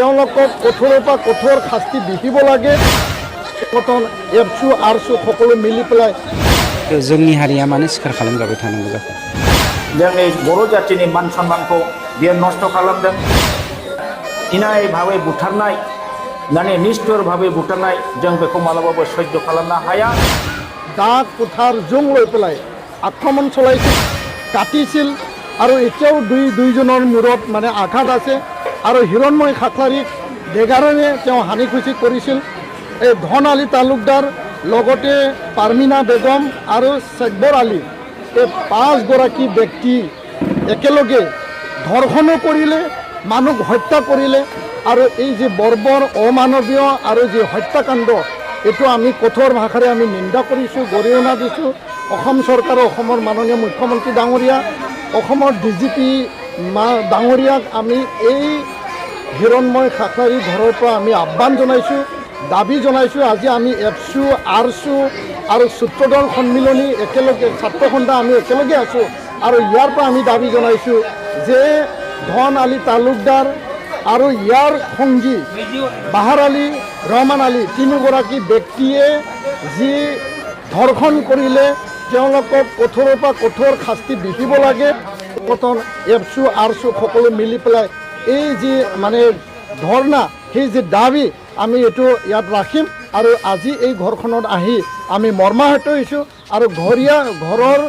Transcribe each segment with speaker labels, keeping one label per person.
Speaker 1: তেওঁলোকক কঠোৰৰ পৰা কঠোৰ শাস্তি বিহিব লাগে। কটন এফচু আৰচু সকলো মিলি পেলাই
Speaker 2: जोंनि हारिया मानो सिखार खालामजाबाय थानांगौ जाखो?
Speaker 3: जोंनि बर' जातिनि मान सन्मानखौ बियो नस्थ' खालामदों। इनाय भाबै बुथारनाय माने निष्ठुर भाबै बुथारनाय जों बेखौ मालाबाबो सह्य खालामनो हाया।
Speaker 1: দাগ কুঠাৰ জোং লৈ পেলাই আক্ৰমণ চলাইছিল, কাটিছিল আৰু এতিয়াও দুইজনৰ মূৰত মানে আঘাত আছে আৰু হিৰণময় খাকলাৰীক ডেগাৰেৰে তেওঁ হানি খুচি কৰিছিল। এই ধন আলী তালুকদাৰ লগতে পাৰ্মিনা বেগম আৰু চেকবৰ আলী এই 5গৰাকী ব্যক্তি একেলগে ধৰ্ষণো কৰিলে, মানুহ হত্যা কৰিলে আৰু এই যে বৰ্বৰ অমানৱীয় আৰু যে হত্যাকাণ্ড এইটো আমি কঠোৰ ভাষাৰে আমি নিন্দা কৰিছোঁ, গৰিহণা দিছোঁ। অসম চৰকাৰ, অসমৰ মাননীয় মুখ্যমন্ত্ৰী ডাঙৰীয়া, অসমৰ DGP ডাঙৰীয়াক আমি এই হিৰণময় খাকলাৰীৰ ঘৰৰ পৰা আমি আহ্বান জনাইছোঁ, দাবী জনাইছোঁ। আজি আমি এফচু আৰচু আৰু সূত্ৰদল সন্মিলনী একেলগে ছাত্ৰ সন্থা আমি একেলগে আছোঁ আৰু ইয়াৰ পৰা আমি দাবী জনাইছোঁ যে ধন আলী তালুকদাৰ আৰু ইয়াৰ সঙ্গী বাহাৰ আলী, ৰহমান আলী তিনিগৰাকী ব্যক্তিয়ে যি ধৰ্ষণ কৰিলে তেওঁলোকক কঠোৰৰ পৰা কঠোৰ শাস্তি বিহিব লাগে। কটন এফচু আৰচু সকলো মিলি পেলাই এই যি মানে ধৰ্ণা, সেই যে দাবী আমি এইটো ইয়াত ৰাখিম আৰু আজি এই ঘৰখনত আহি আমি মৰ্মাহত হৈছোঁ আৰু ঘৰৰ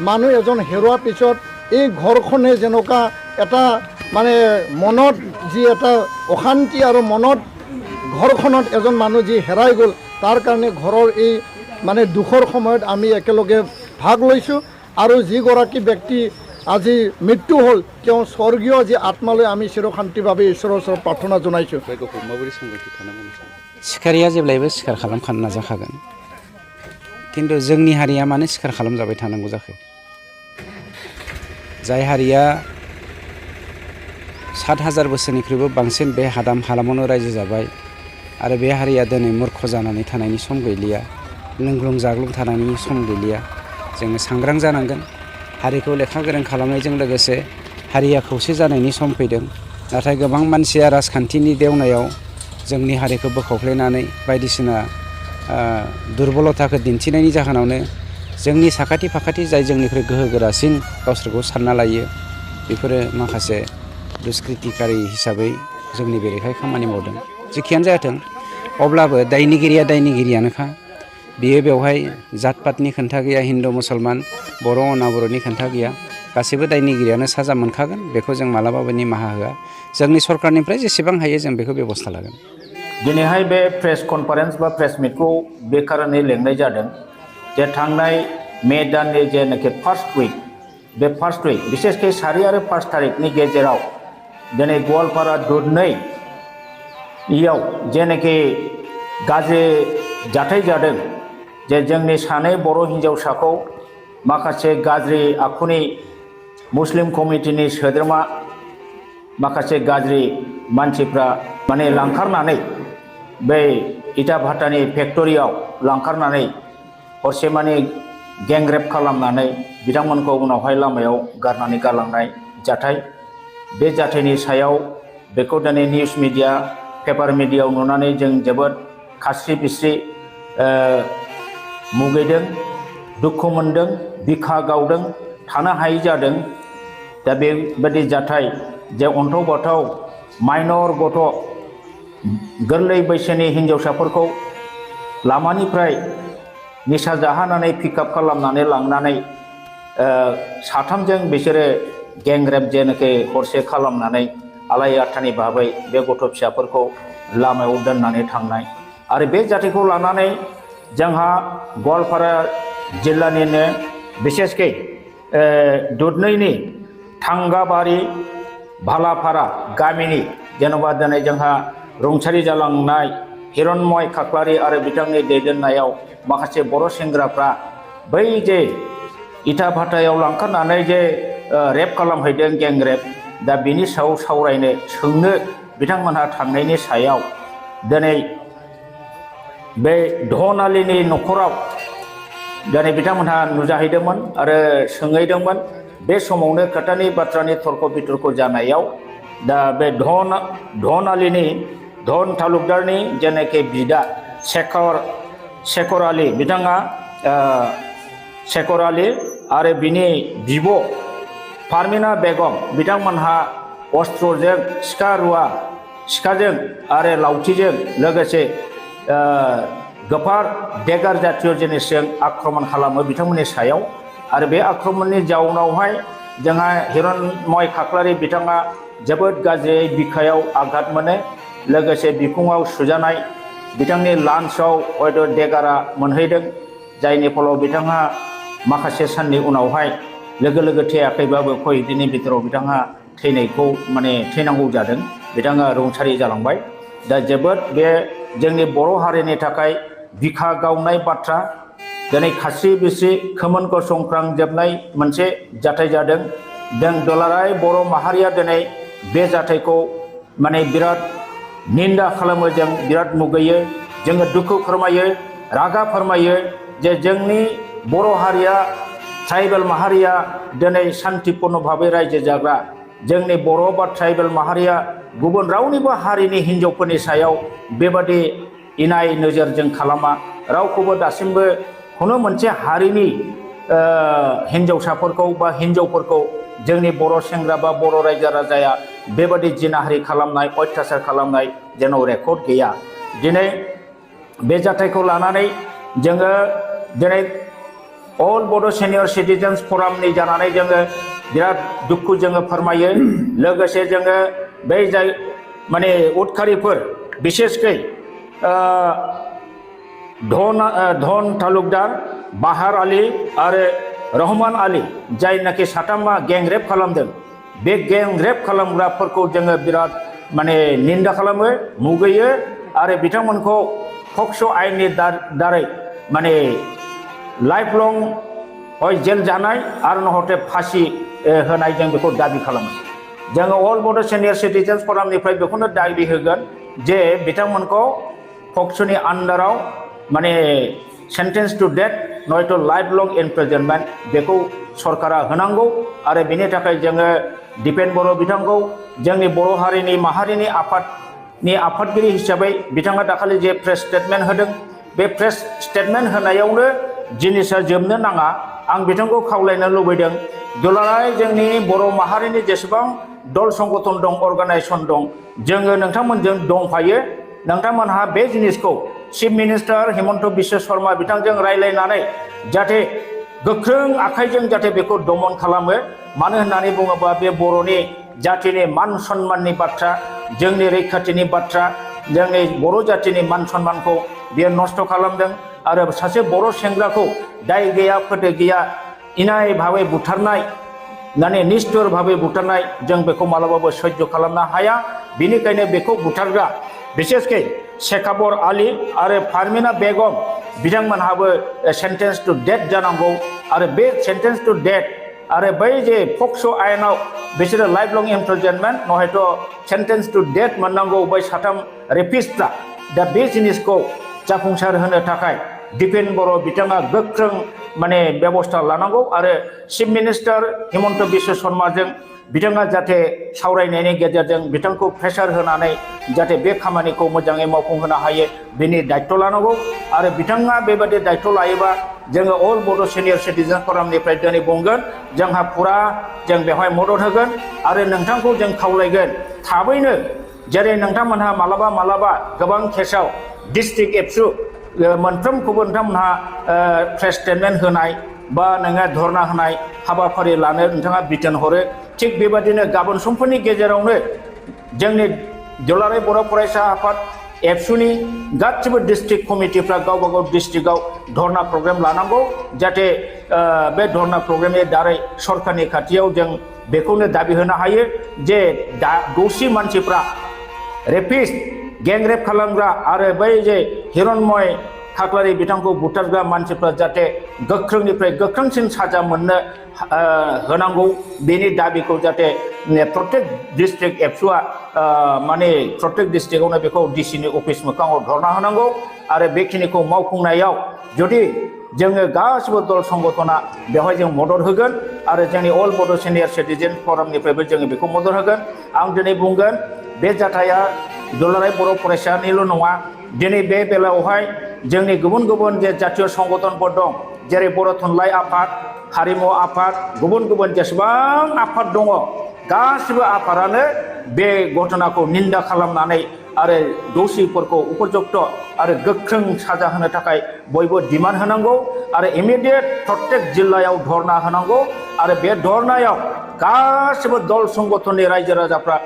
Speaker 1: মানুহ এজন হেৰুৱাৰ পিছত এই ঘৰখনে যেনেকুৱা এটা মানে মনত যি এটা অশান্তি আৰু মনত ঘৰখনত এজন মানুহ যি হেৰাই গ'ল তাৰ কাৰণে ঘৰৰ এই মানে দুখৰ সময়ত আমি একেলগে ভাগ লৈছোঁ আৰু যিগৰাকী ব্যক্তি আজি মৃত্যু হ'ল তেওঁ স্বৰ্গীয় যি আত্মালৈ আমি চিৰশান্তিৰ বাবে ঈশ্বৰৰ ওচৰত প্ৰাৰ্থনা জনাইছোঁ।
Speaker 2: सिखारिया जेब्लायबो सिखार खालामखानो नाजाखागोन, खिन्थु जोंनि हारिया मानो सिखार खालामजाबाय थानांगौ जाखो? जाय हारिया 7,000 बोसोरनिख्रुइबो बांसिन बे हालामावनो रायजो जाबाय आरो बे हारिया दिनै मूर्ख जानानै थानायनि सम गैलिया, लोंग्लुं जाग्लुं थानायनि सम गैलिया। जोङो सांग्रां जानांगोन। हारिखौ लेखा गोरों खालामनायजों लोगोसे हारिया खौसे जानायनि सम फैदों। नाथाय गोबां मानसिया राजखान्थिनि देवनायाव जोंनि हारिखौ बोखावफ्लेनानै बायदिसिना दुर्बलताखौ दिन्थिनायनि जाहोनावनो जोंनि साखाथि फाखाथि जाय जोंनिख्रुइ गोहोगोरासिन गावसोरखौ सानना लायो, बेफोरो माखासे दुष्कृतिकारि हिसाबै जोंनि बेरेखायै खामानि मावदों। जेखियानो जाथों, अब्लाबो दायनिगिरिया दायनिगिरियानोखा। बियो बेवहाय जात पातनि खोथा गैया, हिन्दु मुसलमान बर' अनाबर'नि खोथा गैया। गासैबो दायनिगिरियानो साजा मोनखागोन, बेखौ जों मालाबाबो निमाहा होआ। जोंनि सरकारनिफ्राय जेसेबां हायो जों बेखौ बेबस्था लागोन।
Speaker 3: दिनैहाय बे प्रेस कनफारेन्स बा प्रेस मिटखौ बे कारनै लेंनाय जादों जे थांनाय मे दाननि जेनाखि फार्स्ट उइक, बे फार्स्ट उइक बिसेसकै 4 आरो 5 तारिखनि गेजेराव दिनै गवालपारा दुधनैयाव जेनाखि गाज्रि जाथाय जादों, जे जोंनि सानै बर' हिन्जावसाखौ माखासे गाज्रि आखुनि मुस्लिम कमिटिनि सोद्रोमा माखासे गाज्रि मानसिफ्रा माने लांखारनानै बै इटा भाटानि फेक्टरियाव लांखारनानै हरसेमानि गेंरेप खालामनानै बिथांमोनखौ उनावहाय लामायाव गारनानै गालांनाय जाथाय। बे जाथायनि सायाव बेखौ दिनै निउस मिडिया, पेपार मिडियायाव नुनानै जों जोबोद खास्रि बिस्रि मुगैदों, दुखु मोनदों, बिखा गावदों, थानो हायै जादों। दा बेबायदि जाथाय जे अन्थाव बाथाव माइनर गथ' गोरलै बैसोनि हिन्जावसाफोरखौ लामानिफ्राय निसा जाहानानै पिकआप खालामनानै लांनानै 3जों बिसोरो गेंरेप जेनाखि हरसे खालामनानै आलाय आथानि भाबै बे गथ' फिसाफोरखौ लामायाव दोननानै थांनाय आरो बे जाथायखौ लानानै जोंहा गवालपारा जिल्लानिनो बिसेसकै दुधनैनि थांगाबारि भालापारा गामिनि जेन'बा दिनै जोंहा रुंसारि जालांनाय हिरणमय खाख्लारि आरो बिथांनि दैदेननायाव माखासे बर' सेंग्राफ्रा बै जे इटा भाटायाव लांखारनानै जे रेप खालामहैदों, गेंरेप, दा बिनि सायाव सावरायनो सोंनो बिथांमोनहा थांनायनि सायाव दिनै बे धन आलीनि न'खराव दिनै बिथांमोनहा नुजाहैदोंमोन आरो सोंहैदोंमोन। बे समावनो खोथानि बाथ्रानि तर्क बितर्क जानायाव दा बे धन आलिनि धन तालुकदारनि जेनाखि बिदा शेखर आलि बिथाङा शेखर आलि आरो बिनि बिब' पारमिना बेगम बिथांमोनहा अस्त्रजों सिखाजों आरो लावथिजों लोगोसे गोफार देगार जातीय जिनिसजों आक्रमण खालामो बिथांमोननि सायाव आरो बे आक्रमणनि जाउनावहाय जोंहा हिरनमय खाख्लारि बिथाङा जोबोद गाज्रियै बिखायाव आघात मोनो लोगोसे बिखुङाव सुजानाय बिथांनि लान्सआव हयथ' देगारा मोनहैदों जायनि फलाव बिथाङा माखासे साननि उनावहाय लोगो थैयाखैबाबो खयदिननि बिथोराव बिथाङा थैनायखौ थैनांगौ जादों बिथाङा रुंसारि जालांबाय दा जोबोद बे जोंनि बर' हारिनि थाखाय बिखा गावनाय बाथ्रा दिनै खास्रि बिस्रि खोमोन गसंख्रांजोबनाय मोनसे जाथाय जादों जों दुलाराय बर' माहारिया दिनै बे जाथायखौ बिराद निन्दा खालामो जों बिराद मुगैयो जोङो दुखु फोरमायो रागा फोरमायो जे जोंनि बर' हारिया ट्राइबेल माहारिया दिनै शान्तिपूर्ण भाबै रायजो जाग्रा जोंनि बर' बा ट्राइबेल माहारिया गुबुन रावनिबो हारिनि हिन्जावफोरनि सायाव बेबादि इनाय नोजोरजों खालामा रावखौबो दासिमबो खुनु मोनसे हारिनि हिन्जावसाफोरखौ बा हिन्जावफोरखौ जोंनि बर' सेंग्रा बा बर' रायजो राजाया बेबादि जिनाहारि खालामनाय अत्याचार खालामनाय जेन' रेकर्ड गैया दिनै बे जाथायखौ लानानै जोङो दिनै अल बड' सिनियर सिटिजेन्स फरामनि जानानै जोङो बिराद दुखु जोङो फोरमायो लोगोसे जोङो बै जाय उदखारिफोर बिसेसकै धन तालुकदार बाहार आलि आरो रहमान आलि जायनाखि साथामा गेंरेप खालामदों बे गेंरेप खालामग्राफोरखौ जोङो बिराद निन्दा खालामो मुगैयो आरो बिथांमोनखौ पक्स' आयेननि दारै लाइफ लं जेल जानाय आरो नहते फासि होनाय जों बेखौ दाबि खालामो जोङो अल बड' सिनियर सिटिजेन्स फरामनिफ्राय बेखौनो दाबि होगोन जे बिथांमोनखौ पक्स'नि आन्डाराव सेन्टेन्स टु डेथ नयथ' लाइफ लं इमप्रिजनमेन्ट बेखौ सरकारा होनांगौ आरो बेनि थाखाय जोङो दिपेन बर' बिथांखौ जोंनि बर' हारिनि माहारिनि आफादगिरि हिसाबै बिथाङा दाखालि जे प्रेस स्टेटमेन्ट होदों बे प्रेस स्टेटमेन्ट होनायावनो जिनिसा जोबनो नाङा आं बिथांखौ खावलायनो लुबैदों दुलाराय जोंनि बर' माहारिनि जेसेबां दल संगठन दं अर्गानाइजेसन दं जोङो नोंथांमोनजों दंफायो नोंथांमोनहा बे जिनिसखौ चिफ मिनिस्टार हिमन्त बिश्व शर्मा बिथांजों रायलायनानै जाहाथे गोख्रों आखाइजों जाहाथे बेखौ दमन खालामो मानो होननानै बुङोबा बे बर'नि जातिनि मान सन्माननि बाथ्रा जोंनि रैखाथिनि बाथ्रा जोंनि बर' जातिनि मान सन्मानखौ बियो नस्थ' खालामदों आरो सासे बर' सेंग्राखौ दाय गैया फोथै गैया इनाय भाबै बुथारनाय निस्थुर भाबै बुथारनाय जों बेखौ मालाबाबो सह्य खालामनो हाया बेनिखायनो बेखौ बुथारग्रा बिसेसकै शेखाबर आलि आरो पारमिना बेगम बिथांमोनहाबो सेन्टेन्स टु डेथ जानांगौ आरो बे सेन्टेन्स टु डेथ आरो बै जे पक्स' आयेनाव बिसोरो लाइफ लं इमप्रिजनमेन्ट नहयथ' सेन्टेन्स टु डेथ मोननांगौ बै साथाम रेपिस्टफ्रा दा बे जिनिसखौ जाफुंसार होनो थाखाय दिपेन बर' बिथाङा गोख्रों बेबस्था लानांगौ आरो चिफ मिनिस्टार हिमन्त बिश्व शर्माजों बिथाङा जाहाथे सावरायनायनि गेजेरजों बिथांखौ प्रेसार होनानै जाहाथे बे खामानिखौ मोजाङै मावफुंहोनो हायो बेनि दायित्व लानांगौ आरो बिथाङा बेबादि दायित्व लायोबा जोङो अल बड' सिनियर सिटिजेन फरामनिफ्राय दिनै बुंगोन जोंहा फुरा जों बेवहाय मदद होगोन आरो नोंथांखौ जों खावलायगोन थाबैनो जेरै नोंथांमोनहा मालाबा गोबां केसाव डिस्ट्रिक्ट एबसु मोनफ्रोमखौबो नोंथांमोनहा प्रेस स्टेटमेन्ट होनाय बा नोङो धरना होनाय हाबाफारि लानो नोंथाङा बिथोन हरो थिग बेबादिनो गाबोन समफोरनि गेजेरावनो जोंनि दुलाराय बर' फरायसा आफाद एबसुनि गासिबो डिस्ट्रिक्ट कमिटिफ्रा गावबा गाव डिस्ट्रिक्टआव धरना प्रग्राम लानांगौ जाहाथे बे धरना प्रग्रामनि दारै सरकारनि खाथियाव जों बेखौनो दाबि होनो हायो जे दसि मानसिफ्रा रेपिस्ट गेंरेप खालामग्रा आरो बै जे हिरनमय खाख्लारि बिथांखौ बुथारग्रा मानसिफ्रा जाहाथे गोख्रोंनिफ्राय गोख्रोंसिन साजा मोननो होनांगौ बेनि दाबिखौ जाहाथे प्रत्येक डिस्ट्रिक्ट एबसुआ प्रत्येक डिस्ट्रिक्टआवनो बेखौ डिसिनि अफिस मोखाङाव धरना होनांगौ आरो बेखिनिखौ मावफुंनायाव जुदि जोङो गासिबो दल संगठना बेवहाय जों मदद होगोन आरो जोंनि अल बड' सिनियर सिटिजेन फरामनिफ्रायबो जोङो बेखौ मदद होगोन आं दिनै बुंगोन बे जाथाया दुलाराय बर' फरायसानिल' नङा दिनै बे बेलायावहाय जोंनि गुबुन गुबुन जे जातीय संगठनफोर दं जेरै बर' थुनलाइ आफाद हारिमु आफाद गुबुन गुबुन जेसेबां आफाद दङ गासिबो आफादानो बे घटनाखौ निन्दा खालामनानै आरो दौसिफोरखौ उपयुक्त आरो गोख्रों साजा होनो थाखाय बयबो डिमान्ड होनांगौ आरो इमिडियेट प्रत्येक जिल्लायाव धरना होनांगौ आरो बे धरनायाव गासिबो दल संगठननि रायजो राजाफ्रा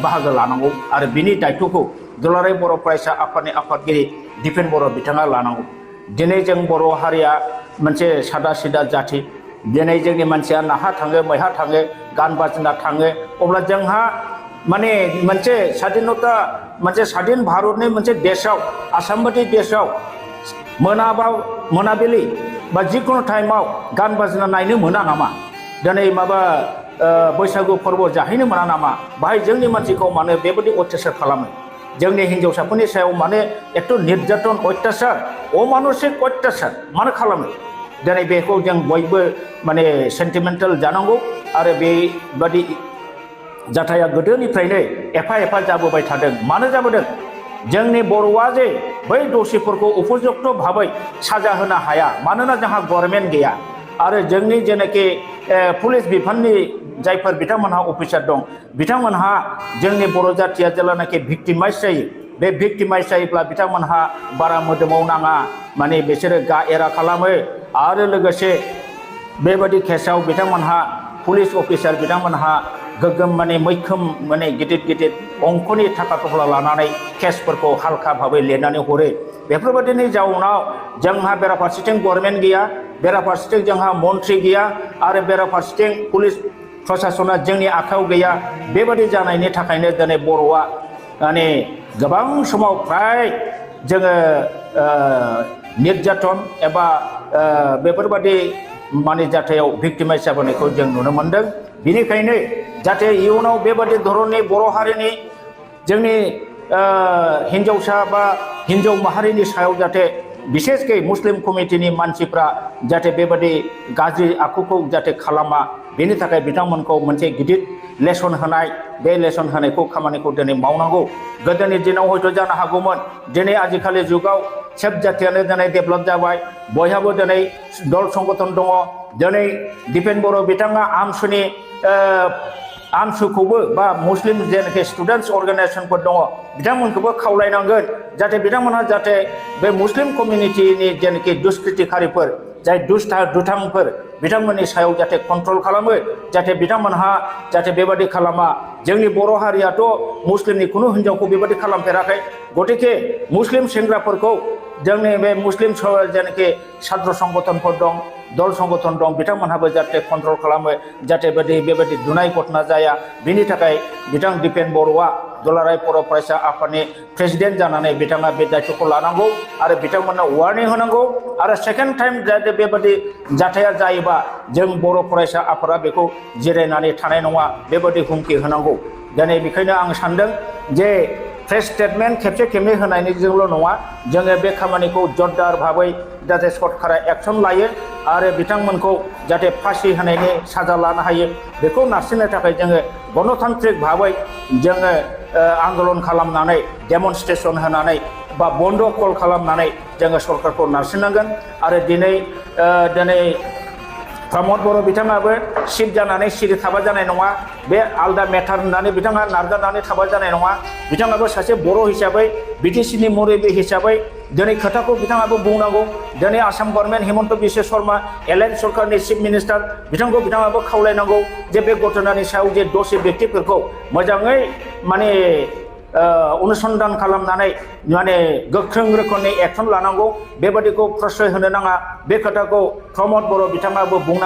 Speaker 3: बाहागो लानांगौ आरो बिनि दायित्वखौ दुलाराय बर' फरायसा आफादनि आफादगिरि दिपेन बर' बिथाङा लानांगौ दिनै जों बर' हारिया मोनसे सादा सिदा जाथि दिनै जोंनि मानसिया नाहा थाङो मैहा थाङो गान बाजना थाङो अब्ला जोंहा मोनसे स्वाधीनता मोनसे स्वाधीन भारतनि मोनसे देशआव आसाम बायदि देशआव मोनाबिलि बा जिखुनु टाइमाव गान बाजना नायनो मोना नामा दिनै बैसागु फोरबो जाहैनो मोना नामा बाहाय जोंनि मानसिखौ मानो बेबायदि अत्याचार खालामो जोंनि हिन्जावसाफोरनि सायाव माने एथ' निर्यातन अत्याचार अमानुषिक अत्याचार मानो खालामो दिनै बेखौ जों बयबो सेन्टिमेन्टेल जानांगौ आरो बेबादि जाथाया गोदोनिफ्रायनो एफा एफा जाबोबाय थादों मानो जाबोदों जोंनि बर'आ जे बै दौसिफोरखौ उपयुक्त भाबै साजा होनो हाया मानोना जोंहा गभर्नमेन्ट गैया आरो जोंनि जेनाखि पुलिस बिफाननि जायफोर बिथांमोनहा अफिसार दं बिथांमोनहा जोंनि बर' जाथिया जेब्लानाखि भिक्टिमाइज जायो बे भिक्टिमाइज जायोब्ला बिथांमोनहा बारा मोदोमाव नाङा बिसोरो गा एरा खालामो आरो लोगोसे बेबादि केसाव बिथांमोनहा पुलिस अफिसार बिथांमोनहा गोगोम मैखोम गिदिर गिदिर अंकनि थाखा थफ्ला लानानै केसफोरखौ हालखा भाबै लिरनानै हरो बेफोरबायदिनि जाउनाव जोंहा बेराफारसेथिं गभर्नमेन्ट गैया बेराफारसेथिं जोंहा मन्त्रि गैया आरो बेराफारसेथिं पुलिस प्रशासना जोंनि आखायाव गैया बेबादि जानायनि थाखायनो दिनै बर'आ गोबां समाव फ्राय जोङो निर्यातन एबा बेफोरबादि जाथायाव भिक्टिमाइज जाबोनायखौ जों नुनो मोनदों बेनिखायनो जाहाथे इयुनाव बेबादि धरननि बर' हारिनि जोंनि हिन्जावसा बा हिन्जाव माहारिनि सायाव जाहाथे बिसेसकै मुस्लिम कमिटिनि मानसिफ्रा जाहाथे बेबादि गाज्रि आखुखौ जाहाथे खालामा बेनि थाखाय बिथांमोनखौ मोनसे गिदिर लेसन होनाय बे लेसन होनायखौ खामानिखौ दिनै मावनांगौ गोदोनि दिनाव हयथ' जानो हागौमोन दिनै आजिखालि जुगाव सब जातियानो दिनै डेभेलप जाबाय बयहाबो दिनै दल संगठन दङ दिनै दिपेन बर' बिथाङा आमसुखौबो बा मुस्लिम जेनाखि स्टुडेन्टस अर्गानाइजेसनफोर दङ बिथांमोनखौबो खावलायनांगोन जाहाथे बिथांमोनहा जाहाथे बे मुस्लिम कमिउनिटिनि जेनाखि दुष्कृतिकारिफोर जाय दुथांफोर बिथांमोननि सायाव जाहाथे कन्ट्रल खालामो जाहाथे बिथांमोनहा जाहाथे बेबादि खालामा जोंनि बर' हारियाथ' मुस्लिमनि खुनु हिन्जावखौ बेबादि खालामफेराखै गतिके मुस्लिम सेंग्राफोरखौ जोंनि बे मुस्लिम जेनाखि सात्र संगठनफोर दं दल संगठन दं बिथांमोनहाबो जाहाथे कन्ट्रल खालामो जाहाथे बेबायदि दुनाय घटना जाया बिनि थाखाय बिथां दिपेन बर'आ दुलाराय बर' फरायसा आफादनि प्रेसिडेन्ट जानानै बिथाङा बे दायित्वखौ लानांगौ आरो बिथांमोननो वार्निं होनांगौ आरो सेकेन्ड टाइम जाहाथे बेबादि जाथाया जायोबा जों बर' फरायसा आफादा बेखौ जिरायनानै थानाय नङा बेबादि हुमखि होनांगौ दिनै बेखायनो आं सानदों जे प्रेस स्टेटमेन्ट खेबसे खेबनै होनायनिजोंल' नङा जोङो बे खामानिखौ जरदार भाबै जाहाथे सरकारा एक्सन लायो आरो बिथांमोनखौ जाहाथे फासि होनायनि साजा लानो हायो बेखौ नारसिननो थाखाय जोङो गणतान्त्रिक भाबै जोङो आन्दलन खालामनानै डेमनस्ट्रेसन होनानै बा बन्द कल खालामनानै जोङो सरकारखौ नारसिननांगोन आरो दिनै प्रमद बर' बिथाङाबो सिट जानानै सिरि थाबा जानाय नङा बे आलदा मेटार होननानै बिथाङा नारगारनानै थाबा जानाय नङा बिथाङाबो सासे बर' हिसाबै बिटिसिनि मुरब्बि हिसाबै दिनै खोथाखौ बिथाङाबो बुंनांगौ दिनै आसाम गभर्नमेन्ट हिमन्त बिश्व शर्मा एलायन्स सरकारनि चिफ मिनिस्टार बिथाङाबो खावलायनांगौ जे बे घटनानि सायाव जे दसे व्यक्तिफोरखौ मोजाङै अनुसन्धान खालामनानै गोख्रों रोखोमनि एक्सन लानांगौ बेबादिखौ प्रश्रय होनो नाङा बे खोथाखौ प्रमद बर' बिथाङाबो बुंनांगौ